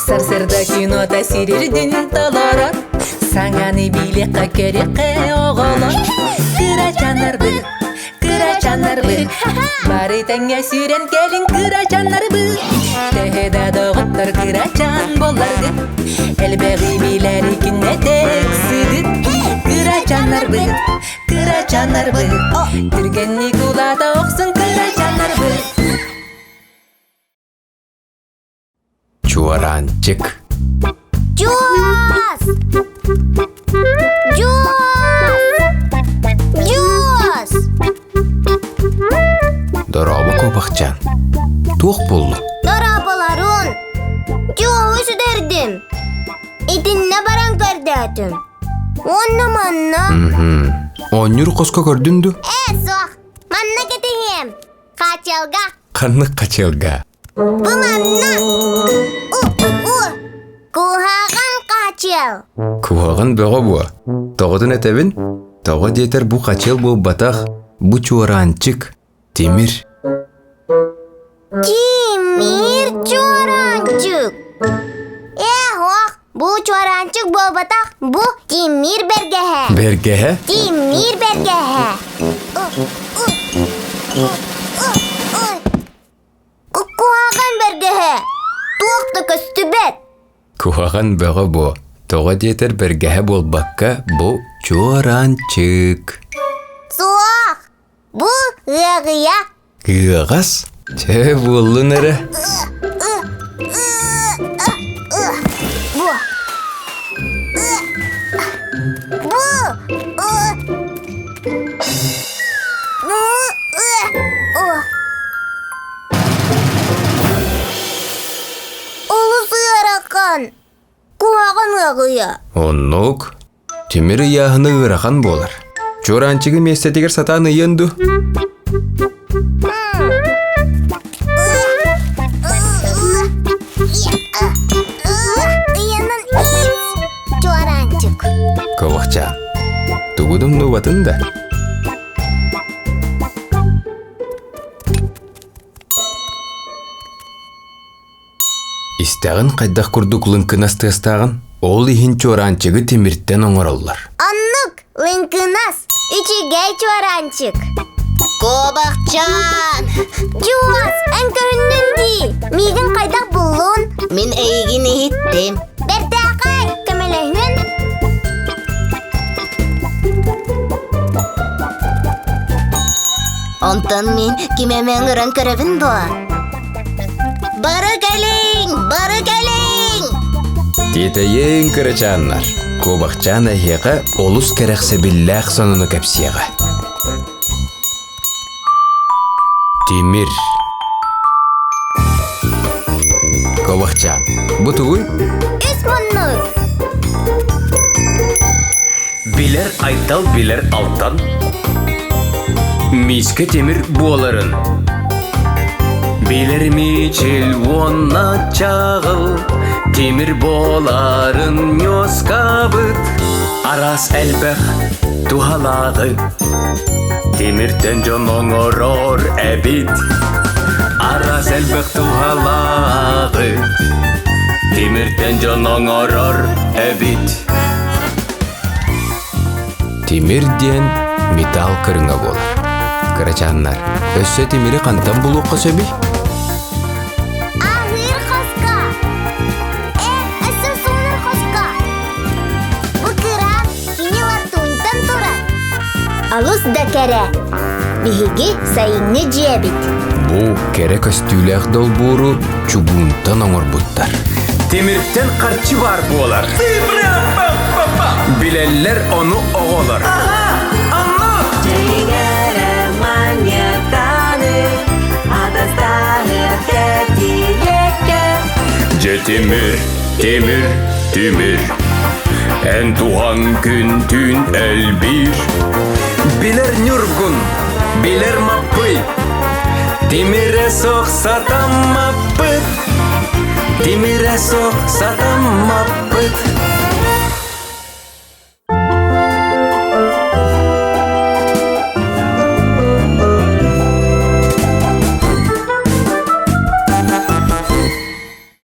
Сарсырда кинота сирирдин толорор, Саҥаны билиэххэ кэриэххэ оҕолор. Кырачаннарбыт, кырачаннарбыт, Бары тэҥҥэ сүүрэн кэлиҥ кырачаннарбыт. Төһө да доҕоттор кырачан буолларгыт, Элбэҕи билэр иккиннэтэ ыксыгыт. Кырачаннарбыт, кырачаннарбыт, Түргэнник улаата охсун кырачаннарбыт. Чуораанчык. Дьуос! Дьуос! Дьуос! Дорообо куобахчаан. Туох буолла? Дорооболорун! Дьуоһу сүтэрдим. Итиннэ баран көрдөөтүм. Уонна манна. Оонньуур хоско көрдүн ду? Ээ, суох. Манна кэтиһиэм. Хачыалга. Ханнык хачыалга? Бу манна! У-у-у! Куһаҕан хачыал! Куһаҕан бөҕө буо. Тоҕотун этэбин? Тоҕо диэтэр бу хачыал буолбатах, бу чуораанчык, тимир. Тимир чуораанчык! Ээ, ох, бу чуораанчык буолбатах, бу тимир бэргэһэ. Бэргэһэ? Тимир бэргэһэ. Куһаҕан бэргэһэ! Туох да көстүбэт! Куһаҕан бөҕө буо. Тоҕо диэтэр бэргэһэ буолбакка, бу чуораанчык. Суох! Бу ыаҕыйа. Ыаҕас? Чэ, буоллун эрэ. Бу. Бу. Олус ыарахан. Куһаҕан ыаҕыйа. Оннук. Тимир ыйааһына ыарахан буолар. Чуораанчыгы миэстэтигэр сатаан ыйыан дуу? Ыйанан Чуораанчык. Куобахчаан. Тугу да умнубатын да. Истэҕин хайдах курдук лыҥкынас тыастааҕын, ол иһин чуораанчыгы тимиртэн оҥороллор. Оннук, лыҥкынас, үчүгэй чуораанчык. Куобахчаан! Дьуос, эн көрүннүн дии! Миигин хайдах буллун? Мин эйигин иһиттим. Бэртээхэй, көмөлөһүн. Онтон мин ким эмэ ыҥыран көрөбүн дуо? Бары кэлиҥ! Бары кэлиҥ! Тиэтэйиэҥ кырачааннар, куобахчаан эһиэхэ олус кэрэхсэбиллээх сонуну кэпсиэҕэ. Тимир. Куобахчаан, бу тугуй? Үс муннук. Билэр Айтал билэр Алтан Миискэ тимир буоларын Билэр Мичил уонна Чаҕыл Тимир буоларын ньуоскабыт Араас элбэх туһалааҕы Тимиртэн дьон оҥорор эбит Араас элбэх туһалааҕы Тимиртэн дьон оҥорор эбит Тимир диэн металл көрүҥэ буолар. Кырачааннар, өссө тимири хантан булуохха сөбүй? Аһыыр хоско! Э, өссө суунар хоско! Бу кыра кини латуньтан турар. Алыс да кэрэ. Биһиги сайыҥҥы дьиэбит. Бу кэрэ көстүүлээх долбууру чугуунтан оҥорбуттар. Тимиртэн харчы баар буолар. Билэллэр ону оҕолор. Дьэ тимир, тимир, тимир, эн туһаҥ күн-түүн элбиир. Билэр Ньургун, билэр Маппый, тимирэ суох сатаммаппыт. Тимирэ суох сатаммаппыт.